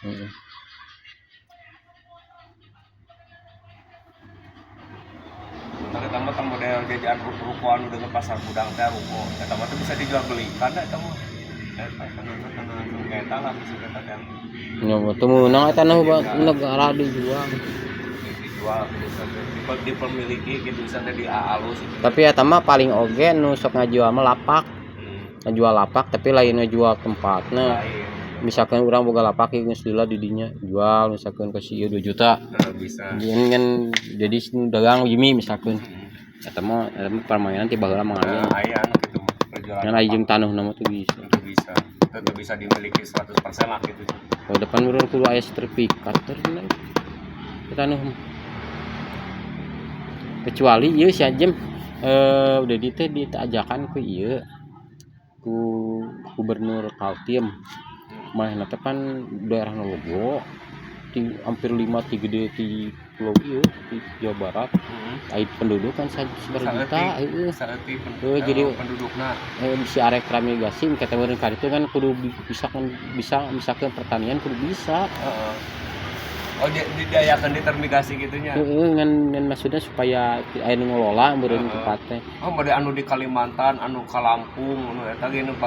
Heeh. Tapi tambah tah model jajan ruko anu dengan pasar gudang teh ruko. Eta mah teh bisa dijual belikan eta mah. Eta tanah tanah eta lah bisa eta teh. Nya teu meunang eta nu negara dijual. Dijual gitu bisa dipemiliki gitu, bisa teh dialus gitu. Tapi eta mah paling oge nu sok ngajual mah lapak. Ngajual lapak, tapi lain ngajual tempatna. Lain. Misalkan urang boga lapak ieu geus lila di dinya, jual misalkan ke si ieu 2 juta. Nah, bisa. Jadi kan jadi dagang Jimmy misalkan. Eta mah permainan ti baheula mah aya. Nah, aya anu gitu mah perjualan. Kan aya jeung taneuhna mah teu bisa. Itu bisa. Tetap bisa dimiliki 100% lah gitu. Kalau depan urang kudu aya sertifikat terus taneuh mah. Kecuali ieu si Ajem udah di teh ditajakan ku ieu ku gubernur Kaltim. Manehna teh pan daerah Logo di hampir 5 ti gede ti pulau ieu di Jawa Barat. Ai penduduk kan sabaraha juta heueuh. Saeutik. Heuh, jadi pendudukna. Si arek transmigrasi kata meureun ka ditu kan kudu bisa kan, bisa misalkan pertanian kudu bisa. Heeh. Oh, didayakan di transmigrasi gitu nya. Heeh, ngan ngan maksudnya supaya aya nu ngelola meureun tempat teh. Oh, model anu di Kalimantan, anu ka Lampung, anu eta ge nu.